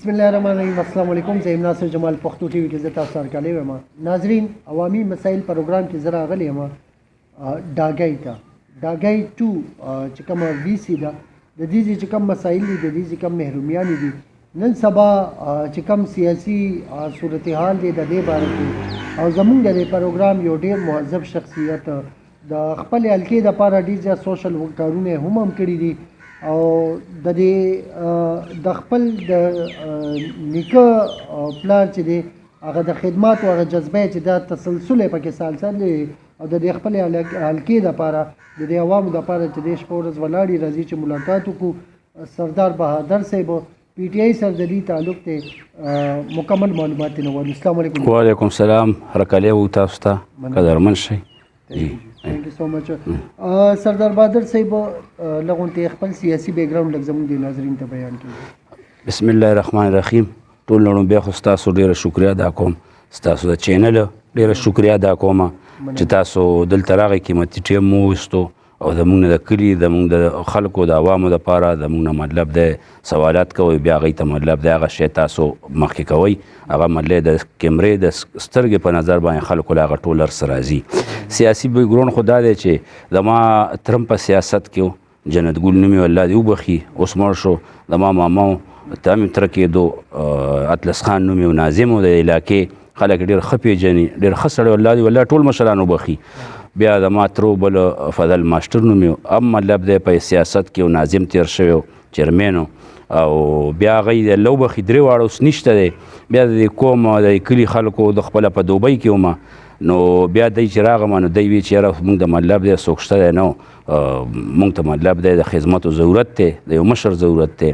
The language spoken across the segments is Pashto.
بسم الله الرحمن الرحیم. السلام علیکم. زه یم ناصر جمال، پښتو ټي وي کې زه تاسو سره کلی وایم. ناظرین، عوامي مسایل پروګرام کې زه راغلی یم ډاګۍ ته، ډاګۍ 2 چې کومه وي سي ده، د دې ځای چې کوم مسایل دي، د دې ځای کوم محرومیانې دي، نن سبا چې کوم سیاسي صورتحال دی د دې باره کې، او زمونږ د دې پروګرام یو ډېر مهذب شخصیت، د خپلې حلقې دپاره ډېر زیات سوشل کارونه یې هم کړي دي، او د دې د خپل د نیکه پلار چې دی هغه د خدماتو هغه جذبه چې دا تسلسل یې پکې سلسل دی، او د دې خپلې حلقې دپاره، د دې عوامو دپاره چې دې شپه ورځ ولاړې راځي چې ملاقات وکړو. سردار بهادر صاحب، پی ټی آی سره د دې تعلق دی، مکمل معلومات یې نه غواړو. السلام علیکم. وعلیکم السلام. هرکلی وو تاسو ته، قدرمن شئ. Thank you so much. سردار بهادر صاحب، لغونته خپل سیاسي بیک ګراوند لږ زموږ د ناظرین ته بیان کړئ. بسم الله الرحمن الرحیم. ټول نړۍ بیا خو ستاسو ډیره شکریا ادا کوم، ستاسو د چینل ډیره شکریا ادا کوم چې تاسو دلته راغی، قیمتي ټیم مو وایستو، او زموږ د کلي، زموږ د خلکو، د عوامو دپاره زموږ نه مطلب دی سوالات کوئ، بیا هغوی ته مطلب دی هغه شی تاسو مخکې کوئ، هغه مطلب د کیمرې د سترګې په نظر باندې خلکو له هغه ټول هر څه راځي. سیاسي بیکګراوند خو دا دی چې زما ترم په سیاست کې و، جنت ګل نوم یې، الله دې وبخښي، اوس مړ شو. زما ماما و، ته مې تره کېدو، اطلس خان نوم یې و، ناظم و، د علاقې خلک ډېر ښه پېژني، ډېر ښه سړی و، الله دې والله ټول مشران وبخښي. بیا زما تره بل فضل ماسټر نوم یې و، هم مطلب دی په سیاست کې و، ناظم تېر شوی و، چیرمن و، او بیا هغه یې الله وبخښي، درې واړه اوس نشته دی. بیا د دې قوم د دې کلي خلکو د خپله په دوبۍ کې وم، نو بیا دی چې راغم نو دی وی چې یاره موږ د مطلب دی څوک شته دی، نو موږ ته مطلب دی د خدمتو ضرورت دی، د یو مشر ضرورت دی.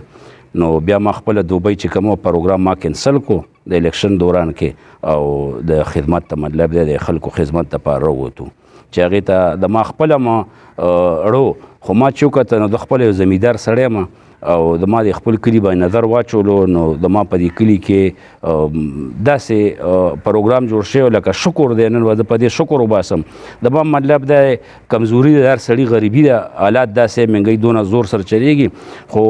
نو بیا ما خپله دوبۍ چې کوم پروګرام ما کینسل کو د الیکشن دوران کې، او د خدمت ته مطلب دی د خلکو خدمت دپاره راووتو، چې هغې ته د ما خپله ما ړو، خو ما چې وکتل نو د خپل یو زمیندار سړی یم، او د ما د خپل کلي باندې نظر واچولو، نو د ما په دې کلي کې داسې پروګرام جوړ شوی لکه شکر دی، نن زه په دې شکر وباسم. د ما مطلب دی کمزوري ده، هر سړي غریبي ده، حالات داسې منګۍ دونه زور سره چلېږي، خو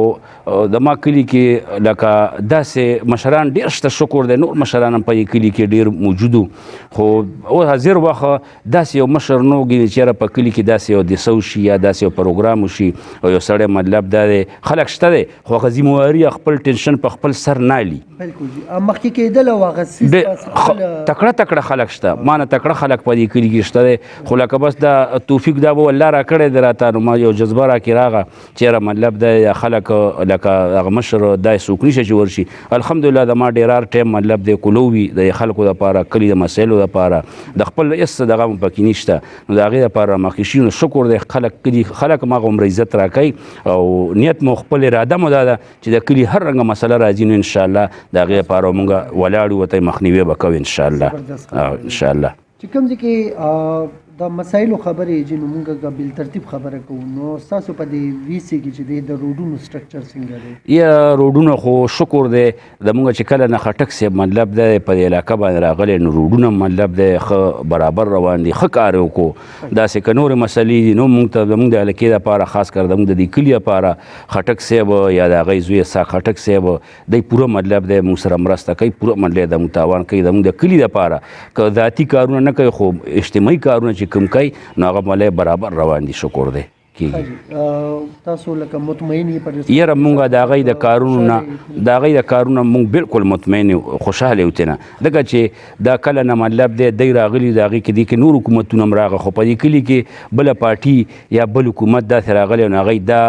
د ما کلي کې لکه داسې مشران ډېر شته، شکر دی، نور مشران هم په دې کلي کې ډېر موجود وو، خو اوس حاضر وخت داسې یو مشر نو ګینې چې یاره په کلي کې داسې یو دیسه وشي یا داسې یو پروګرام وشي، او یو سړی مطلب دا دی خلک شته دی، خو هغه ذمهواري خپل ټینشن په خپل سر نه لي. بالکل جی، مخکې کېدل او هغه څیز بس خپل تکړه تکړه خلک شته، ما نه تکړه خلک په دې کلي کې شته دی، خو لکه بس دا توفیق دا به الله راکړی دی راته، نو ما یو جذبه راکې راغه چې یاره مطلب دی خلک لکه هغه مشر دا څوک نشته چې ورشي. الحمدلله د ما ډېر هر ټایم مطلب دی کولو وي د خلکو دپاره، کلي د مسایلو دپاره، د خپل هېڅ دغه مو پکې نشته، نو د هغې دپاره مخکې شي. نو شکر دی خلک کلي خلک ما هغومره عزت راکوي، او نیت مو خپل اراده مو دا ده چې د کلي هر رنګه مسله راځي، نو انشاءالله د هغې لپاره مونږ ولاړ یو، ورته مخنیوی به کوو انشاءالله. زبردست خبره. انشاءالله. چې کوم ځای کې د مسایلو خبرې چې نو مونږ بل ترتیب خبره کوو، نو ستاسو په دې وی سي کې چې دی د روډونو سټرکچر څنګه دی؟ یا روډونه خو شکر دی د مونږ چې کله نه خټک صاحب مطلب دی په دې علاقه باندې راغلی، نو روډونه مطلب دی ښه برابر روان دي، ښه کار یې وکړو. داسې که نورې مسلې دي نو مونږ ته زمونږ د علاقې دپاره، خاص کر زمونږ د دې کلي دپاره خټک صاحب یا د هغې زوی اسحاق خټک صاحب دی پوره مطلب دی مونږ سره مرسته کوي، پوره مطلب دی مونږ تاوان کوي زمونږ د کلي دپاره. که ذاتي کارونه نه کوي خو اجتماعي کارونه چې کوم کوي نو هغه ملای برابر روان دي، شکر دی کېږي. ښه جي، تاسو لکه مطمئن یې پر دې یاره مونږ د هغې د کارونو نه، د هغې د کارونو مونږ بالکل مطمئن یو، خوشحاله یو ترېنه، ځکه چې دا کله نه مطلب دی دی راغلي، د هغې کې دې کې نور حکومتونه هم راغله، خو په دې کلي کې بله پارټي یا بل حکومت داسې راغلی نو هغې دا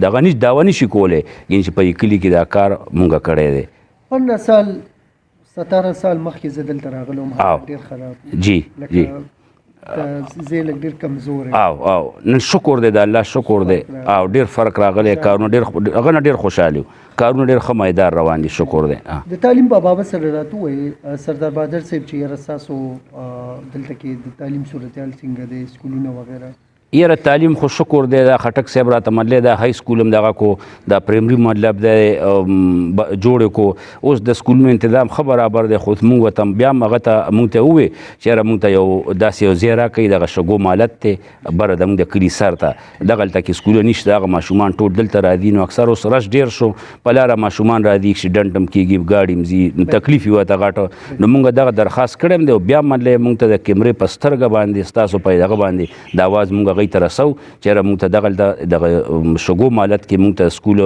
دغه دعوه نشي کولی یعنې چې په دې کلي کې دا کار مونږ کړی دی. 15 سال 17 سال مخکې زه دلته راغلی وم، حالت ډېر خراب و. لکه زه لږ ډېر کمزور یم. او نن شکر دی د الله شکر دی، او ډېر فرق راغلی، کارونه ډېر هغه نه ډېر خوشحال یو، کارونه ډېر ښه میدان روان دي، شکر دی. د تعلیم په بابت سره راته ووایي سردار بهادر صاحب چې یاره ستاسو دلته کې د تعلیم صورتحال څنګه دی، سکولونه وغیره؟ یاره تعلیم خو شکر دی، دا خټک صاحب راته مطلب دا های سکول هم دغه کو، دا پرایمري مطلب دی جوړ کو. اوس د سکولونو انتظام ښه برابر دی، خو موږ ته بیا هم هغه ته موږ ته ووی چې یاره موږ ته یو داسې یو ځای راکړئ، دغه شګو مالت دی بره د موږ د کلي سر ته، دغلته کې سکولونه نشته، هغه ماشومان ټول دلته راځي. نو اکثر اوس رش ډېر شو، په لاره ماشومان راځي، اکسیډنټ هم کېږي، ګاډي هم ځي، نو تکلیف یې ورته غټه. نو موږ دغه درخواست کړی هم دی، او بیا مطلب موږ ته د کیمرې په سترګه باندې ستاسو په دغه باندې د اواز موږ هغوی ته رسو چې یاره موږ ته دغلته دغه شګو مالت کې موږ ته سکول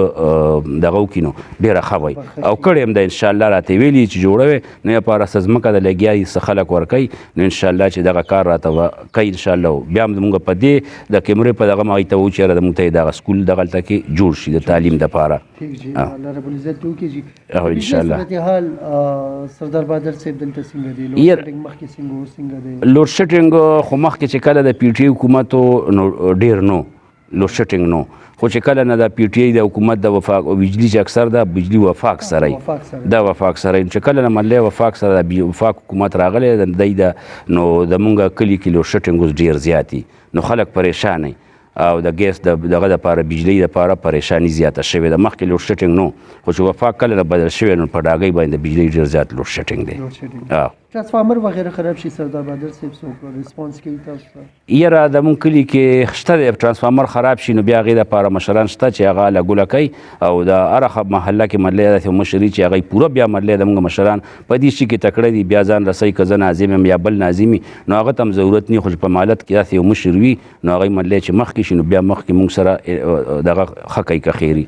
دغه وکړي، نو ډېره ښه وي. او کړی هم ده انشاءالله، راته یې ویلي چې جوړوي، نو یې لپاره څه ځمکه ده لګیا دي، څه خلک ورکوي، نو انشاءالله چې دغه کار راته کوي انشاءالله. بیا هم موږ په دې د کیمرې په دغه هغوی ته وو چې یاره موږ ته یې دغه سکول دغلته کې جوړ شي د تعلیم دپاره. ټیک جی، الله رب العزت دې وکړي جی. او انشاءالله. صورتحال سردار بادر صاحب دلته څنګه دی؟ لوډ شیډینګ مخکې څنګه و، څنګه دی؟ لوډ شیډینګ خو مخکې چې کله د پي ټي حکومت و نو ډېر نو لوډ شیډینګ نو، خو چې کله نه د پي ټي د حکومت د وفاق بجلی چې اکثر ده بجلی وفاق سره دا وفاق سره، چې کله نه ملې وفاق سره د وفاق حکومت راغلی د دی ده، نو د مونږ کلي کې لوډ شیډینګ اوس ډېر زیات دي، نو خلک پریشان دي، او د ګیس د دغه دپاره بجلی دپاره پریشانی زیاته شوې ده. مخکې لوډ شیډینګ نو، خو چې وفاق کله نه بدل شوی نو په ډاګۍ باندې د بجلی ډېر زیات لوډ شیډینګ دی. ترانسفارمر وغیره خراب شي سردار بادر صاحب څوک ریسپانس کوي تاسو ته؟ یاره د مونږ کلي کې شته دی، ترانسفارمر خراب شي نو بیا هغې دپاره مشران شته چې هغه لګوله کوي، او د هره محله کې مطلب داسې مشري چې هغه پوره بیا مطلب د مونږ مشران په دې شي کې تکړه دي، بیا ځان رسوي، که زه ناظم یم یا بل ناظم وي نو هغه ته هم ضرورت نه، خو چې په مالت کې داسې یو مشر وي نو هغه مطلب چې مخکې شي نو بیا مخکې مونږ سره دغه ښه کوي که خیري.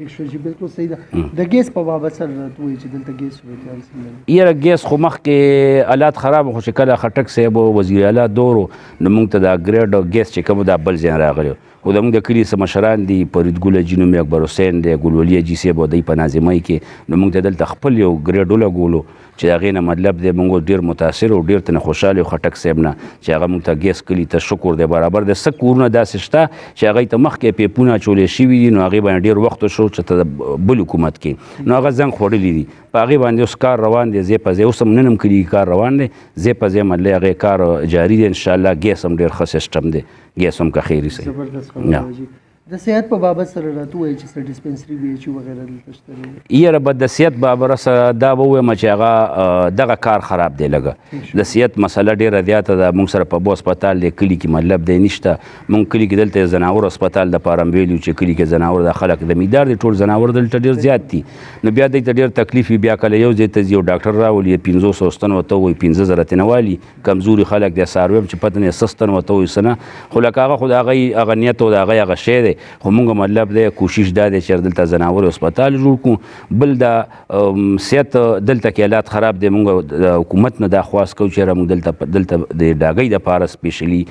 ټیک شو جی، بالکل صحیح ده. د ګیس په بابت سره راته ووایي چې دلته ګیس صورتحال څنګه دی؟ یاره ګیس خو مخکې حالات خراب، خو چې کله خټک صاحب وزیر اعلی دور و نو مونږ ته دا ګریډ ګیس چې کوم دا بل ځای راغلی و. خو د مونږ د کلي څه مشران دي، فرید ګل حاجي نوم یې اکبر حسین دی، ګل ولي حاجي صاحب او دی په ناظمۍ کې، نو مونږ ته دلته خپل یو ګریډ ولګولو چې هغې نه مطلب دی مونږ ډېر متاثر او ډېر ترې خوشحال یو خټک صاحب نه چې هغه مونږ ته ګیس کلي ته شکر دی برابر دی. څه کورونه داسې شته چې هغوی ته مخکې پیپونه اچولی شوي دي، نو هغې باندې ډېر وخت وشو چې ته د بل حکومت کې، نو هغه زنګ خوړلي دي، په هغې باندې اوس کار روان دی ځای په ځای، اوس هم نن هم کلي کې کار روان دی ځای په ځای، مطلب هغې کار جاري دی انشاءالله. ګیس هم ډېر ښه سیسټم دی، ګیس هم که خیري سي. زبردست خبره جی. د صحت په بابت سره راته ووایي چې څه ډسپنسري بي ایچ وغیره دلته شته دی؟ یاره به د صحت بابره سره دا به ووایم چې هغه دغه کار خراب دی لږه، د صحت مسله ډېره زیاته ده. موږ سره په بو هسپتال دی کلي کې مطلب دی نشته، موږ کلي کې دلته ځناور هسپتال دپاره هم ویلي چې کلي کې ځناور د خلک د میدار دي، ټول ځناور دلته ډېر زیات دي، نو بیا دوی ته ډېر تکلیف وي. بیا کله یو ځای ته ځي یو ډاکټر راولي 500 ستن ورته ووایي 5000 ترې نه والي، کمزوري خلک دی، څاروي هم چې پته نه څه ستن ورته ووایي څه نه، خو لکه هغه خو د هغوی هغه نیت او د هغوی هغه شی دی. خو موږ مطلب دی کوشش دا دی چې دلته ځناور هسپتال جوړ کړو. بل د صحت دلته کې حالات خراب دی، موږ د حکومت نه دا خواست کوو چې موږ دلته د ډاګۍ دپاره سپیشلی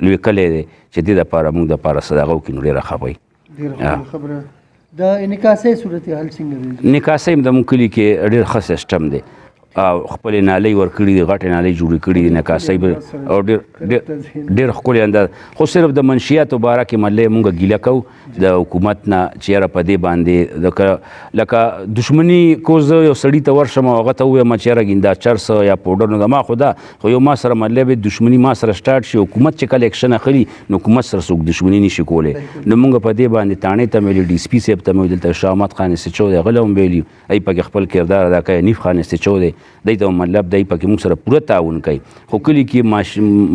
لوی کلی دی چې دې دپاره موږ دپاره څه دغه وکړي نو ډېره ښه به وي. ډېره ښه خبره. د انعکاسۍ صورتحال څنګه دی؟ انعکاسۍ هم د موږ کلي کې ډېر ښه سیسټم دی، او خپلې نالۍ ورکړي دي، غټې نالۍ جوړې کړي دي نکاسۍ به، او ډېر ښکلی انداز. خو صرف د منشیاتو باره کې ملې مونږ ګیله کوو د حکومت نه چې یاره په دې باندې لکه دښمني کو زه یو سړي ته ورشم او هغه ته ووایم چې یاره ګیندا چرس یا پوډر، نو زما خو دا خو یو ما سره ملې به دښمني ما سره سټارټ شي، حکومت چې کله اکشن اخلي نو حکومت سره څوک دښمني نشي کولی. نو مونږ په دې باندې تاڼې ته ویلي، ډي اس پي صاحب ته مې ویلي، دلته شاه احمد خان اس ایچ او دی هغه له هم ویلي، ای پکې خپل کردار ادا کوي، حنیف خان اس ایچ او دی دی ته مطلب دی پکې موږ سره پوره تعاون کوي. خو کلي کې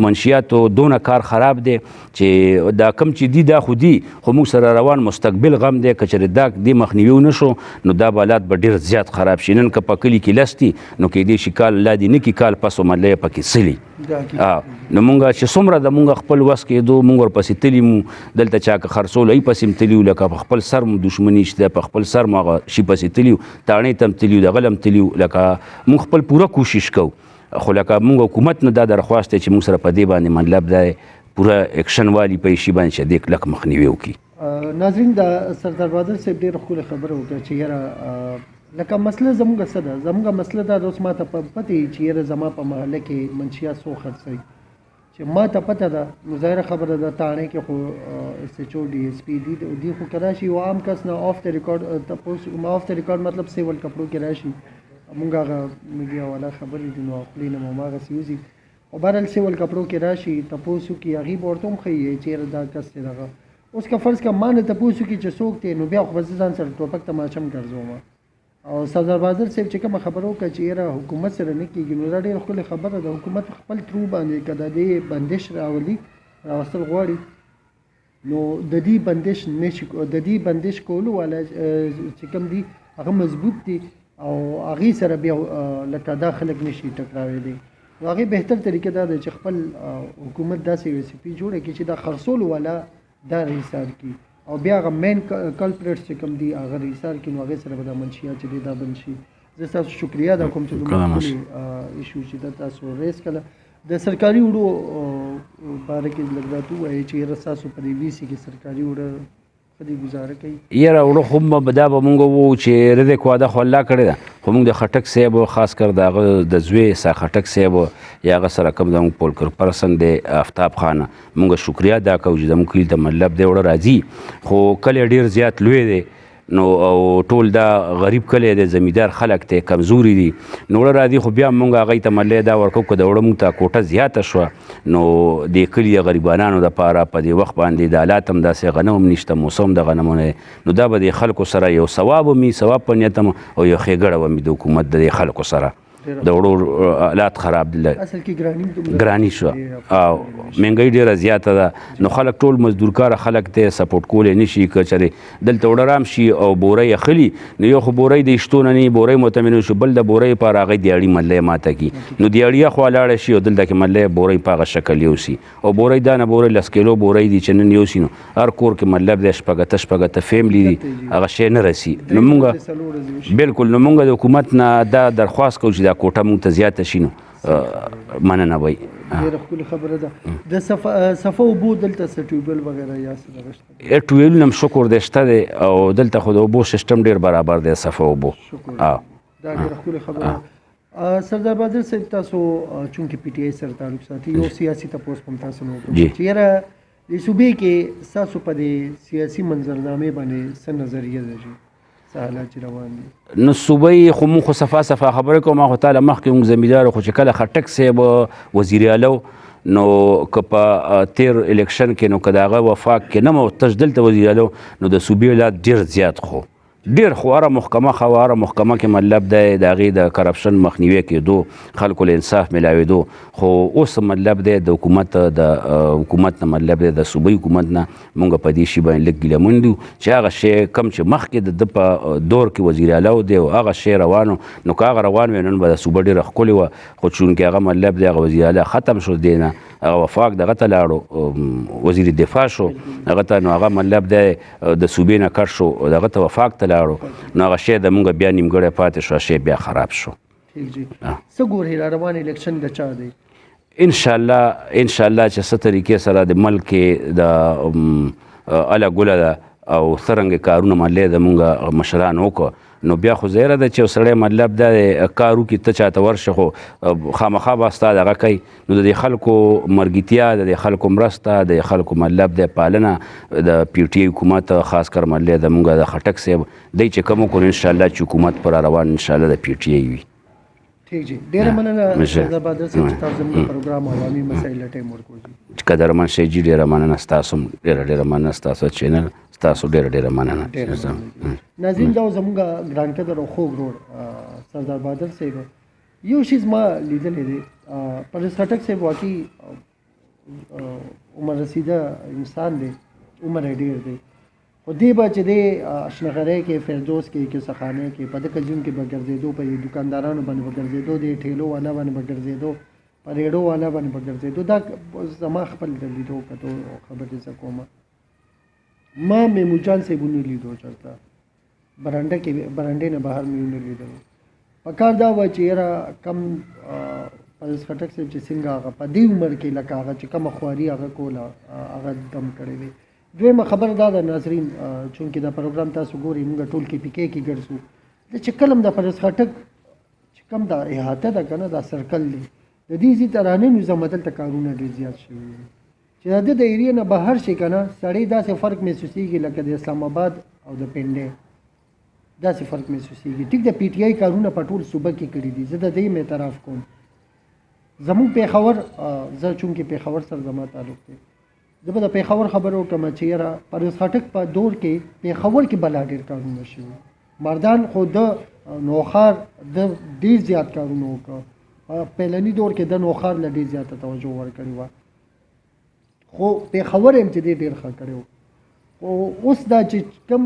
منشیاتو دونه کار خراب دی چې دا کم چې دی دا خو دی، خو موږ سره روان مستقبل غم دی، که چېرې دا دې مخنیوي ونه شو نو دا حالات به ډېر زیات خراب شي. نن که په کلي کې لس دي نو کېدای شي کال الله دې نه کړي کال پس مطلب پکې سلي. نو مونږ چې څومره د مونږ خپل وس کېدو مونږ ورپسې تللي مو، دلته چا که خرڅول ای پسې هم تللي وو، لکه په خپل سر مو دښمني شته، په خپل سر مو هغه شي پسې تللي وو، تاڼې ته هم تللي وو، دغه له هم تللي وو، لکه مونږ خپل پوره کوشش کوو. خو لکه مونږ حکومت نه دا درخواست دی چې مونږ سره په دې باندې مطلب دی پوره اکشن والي په شي باندې چې دې کلک مخنیوی وکړي. ناظرین، د سردار بادر صاحب ډېره ښکلې خبره وکړه چې یاره لکه مسله زموږ څه ده، زموږ مسله دا ده اوس ما ته پته وي چې یاره زما په محله کې منشیات څوک خرڅوي، چې ما ته پته ده نو ظاهره خبره ده تاڼې کې خو اس ایچ او ډي اس پي دي، دوی خو که راشي یو عام کس نه آف د ریکارډ تپوس، آف د ریکارډ مطلب سیول کپړو کې راشي، موږ هغه میډیا والا خبرې دي نو خولې نه مو هماغسې وځي. خو بهرحال سیول کپړو کې راشي، تپوس وکړي، هغوی به ورته هم ښیي چې یاره دا کس دی دغه. اوس که فرض کړه ما نه تپوس وکړي چې څوک دی، نو بیا خو به زه ځان سره ټوپک تماچه هم ګرځوم. او سردار بادل صاحب چې کومه خبره وکړه چې یاره حکومت سره نه کېږي، نو دا ډېره ښکلې خبره ده. حکومت خپل ترو باندې که د دې بندش راولي، راوستل غواړي، نو د دې بندش نشي، د دې بندش کولو والا چې کوم دي هغه مضبوط دي، او هغې سره بیا لکه دا خلک نشي ټکراوېدی. نو هغې بهتر طریقه دا ده چې خپل حکومت داسې یو ایس پي جوړه کړي چې دا خرڅولو والا دا رحصار کړي، او بیا هغه مین کلپریټس چې کوم دي هغه رحصار کړي، نو هغې سره به دا منشیات چې دی دا بند شي. زه ستاسو شکریه ادا کوم چې دومره ښکلې ایشو چې دا تاسو ریس کړه. د سرکاري وړو باره کې لږ راته ووایئ چې یاره ستاسو په دې وي سي کې سرکاري وړه ښه دي ګزاره کوي؟ یاره وړه خو به دا به مونږ وو چې رزق وعده خو الله کړې ده، خو مونږ د خټک صاحب خاص کر د هغه د زوی سا خټک صاحب یا هغه سره کوم زموږ پولکر پرسن دی افتاب خان، مونږ شکریه ادا کوو چې زموږ کلي ته مطلب دی وړه راځي، خو کلی ډېر زیات لوی دی، نو او ټول دا غریب کلی دی، زمیندار خلک دی، کمزوري دي، نو وړه راځي. خو بیا مونږ هغوی ته ملې دا ورکوو که د وړه مونږ ته کوټه زیاته شوه، نو دې کلي د غریبانانو دپاره په دې وخت باندې د حالات هم داسې غنم هم نشته، موسم د غنمو نه دی، نو دا به د خلکو سره یو ثواب هم وي، ثواب په نیت هم، او یو ښېګړه به وي د حکومت د دې خلکو سره. د وړو حالات خراب دي، اصل کې ګراني هم دومره ګراني شوه او مهنګۍ ډېره زیاته ده، نو خلک ټول مزدورکاره خلک دی، سپورټ کولی نه شي. که چېرې دلته وړه رام شي او بورۍ اخلي، نو یو خو بورۍ د اشتو نه نه وي، بورۍ مطمئنه شو، بل د بورۍ لپاره هغوی دیاړي ملۍ ماته کړي، نو دیاړي اخوا لاړه شي او دلته کې ملۍ بورۍ په هغه شکل یوسي، او بورۍ دا نه بورۍ 10 کیلو بورۍ دي چې نن یوسي، نو هر کور کې مطلب دی شپږ اته فیملي دي، هغه شی نه رسي. نو مونږ بالکل، نو مونږ د حکومت نه دا درخواست کوو چې دا کوټه مونږ ته زیاته شي، نو مننه وای. ډېره ښکلې خبره ده. د صفه اوبو دلته څه ټیوبویل وغیره یا څه دغه شته؟ ټیوبویلونه هم شکر دی شته دی، او دلته خو د اوبو سیستم ډېر برابر دی، صفه اوبو. شکر، دا ډېره ښکلې خبره ده. سردار بادل صاحب، تاسو چونکې پي ټي آی سره تعلق ساتي، یو سیاسي تپوس به هم تاسو نه وکړم چې یاره د صوبې کې ستاسو په دې سیاسي منظرنامې باندې څه نظریه ده چې څه حالات چې روان دي؟ نو صوبې خو مونږ خو صفا صفا خبرې کوو، ما خو تاله مخکې مونږ زمیندار خو چې کله خټک صاحب وزیر اعلی نو که په تیر الیکشن کې نو که د هغه وفاق کې نه مو تش دلته وزیر اعلی، نو د صوبې حالات ډېر زیات خو ډېر خو هره محکمه ښه وه، هره محکمه کې مطلب دی د هغې د کرپشن مخنیوی کېدو، خلکو له انصاف میلاوېدو. خو اوس مطلب دی د حکومت، د حکومت نه مطلب دی د صوبایي حکومت نه مونږ په دې شي باندې لږ ګیله من یو چې هغه شی کم چې مخکې د ده په دور کې وزیر اعلی دی او هغه شی روان و، نو که هغه روان وی نن به د صوبه ډېره ښکلې وه. خو چونکې هغه مطلب دی هغه وزیر اعلی ختم شو، دی نه هغه وفاق دغه ته لاړو، وزیر دفاع شو هغه ته، نو هغه مطلب دی د صوبې نه کټ شو دغه ته وفاق ته لاړو، نو هغه شی د مونږ بیا نیمګړی پاتې شو، شی بیا خراب شو. ټیک جی، څه ګورئ را روان الیکشن د چا دی؟ انشاءالله، انشاءالله چې څه طریقې سره د ملک د اله ګله ده او څرنګه کارونه ملې د مونږ مشران وکړو، نو بیا خو ظاهره ده چې یو سړی مطلب دا دی کار وکړي، ته چاته ورشې خو خامخا به ستا دغه کوي. نو د دې خلکو مرګتیا، د دې خلکو مرسته، د دې خلکو مطلب دی پالنه، د پي ټي آی حکومت خاص کر مطلب د مونږ د خټک صاحب دی چې کوم وکړو، انشاءالله چې حکومت پر روان انشاءالله د پي ټي آی وي. ټیک جی، ډېره مننه سردار بادل صاحب چې تاسو زموږ پروګرام عوامي مسایل له ټایم ورکړو جی. قدرمن شئ جی، ډېره مننه ستاسو، ډېره ډېره مننه ستاسو چینل، ستاسو ډېره ډېره مننه. ناظرین، دا زموږ ګران قدر او خوږ ورور سردار بادل صاحب. یو شیز ما لیدلی دی، پرویز خټک صاحب واقعي عمر رسیده انسان دی، عمر یې ډېر دی، خو دی به چې دی اشنغرۍ کې، فردوس کې، کیسهخانې کې، په دغه ځایونو کې به ګرځېدو، په دې دکاندارانو باندې به ګرځېدو، دې ټیلو والا باندې به ګرځېدو، په ریړو والا باندې به ګرځېدو. دا زما خپل د لیدو کتو خبرې زه کوم. ما میمو جان صاحب ونه لیدو چېرته، برنډه کې، برنډې نه بهر مې ونه لیدلو. په کار دا وه چې یاره کم پرویز خټک صاحب چې څنګه هغه په دې عمر کې لکه هغه چې کومه خواري هغه کوله هغه دم کړی وي. دویمه خبره دا ده ناظرین، چونکې دا پروګرام تاسو ګورئ، موږ ټول کې پي کې کې ګرځو، د چې کله هم د پرویز خټک چې کوم دا احاطه ده که نه، دا سرکل دی، د دې ځای ته راننوځم، دلته کارونه ډېر زیات شوي دي. چې د ده د ایریا نه بهر شي که نه، سړی داسې فرق محسوسېږي لکه د اسلام آباد او د پنډۍ، داسې فرق محسوسېږي. ټیک د پي ټي آی کارونه په ټول صوبه کې کړي دي، زه د دې هم اعتراف کوم، زموږ پېښور، زه چونکې پېښور سره زما تعلق دی، زه به د پېښور خبره وکړم چې یاره پرویز خټک په دور کې پېښور کې بلا ډېر کارونه شوي. مردان خو د نوښار د ډېر زیات کارونه وکړه، په پیلني دور کې د نوښار له ډېر زیاته توجه ورکړې وه، خو پېښور یې هم چې دی ډېر ښه کړی و. خو اوس دا چې کوم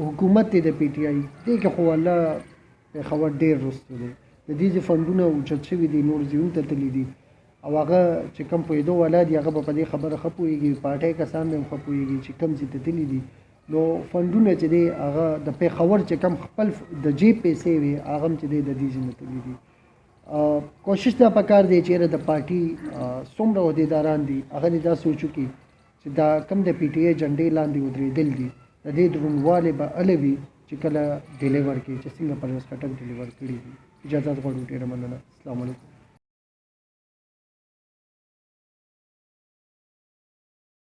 حکومت دی د پي ټي آی دې کې خو والله پېښور ډېر وروستو دی. د دې ځای فنډونه اوچت شوي دي، نور ځایونو ته تللي دي، او هغه چې کوم پوهېدو والا دي هغه به په دې خبره ښه پوهېږي، پارټۍ کسان به هم ښه پوهېږي چې کوم ځای ته تللي دي. نو فنډونه چې دی هغه د پېښور چې کوم خپل د جیب پیسې وي هغه هم چې دی د دې ځای نه تللي دي. کوشش دا پکار دی چې یاره د پارټي څومره عهدیداران دي هغه دې دا سوچ وکړي چې دا کوم د پي ټي ای جنډې لاندې ودرېدل دي، د دې درونوالی به هله وي چې کله ډیلیور کړي، چې څنګه پرویز خټک ډیلیور کړي دي. اجازت غواړو، ډېره مننه، السلام علیکم.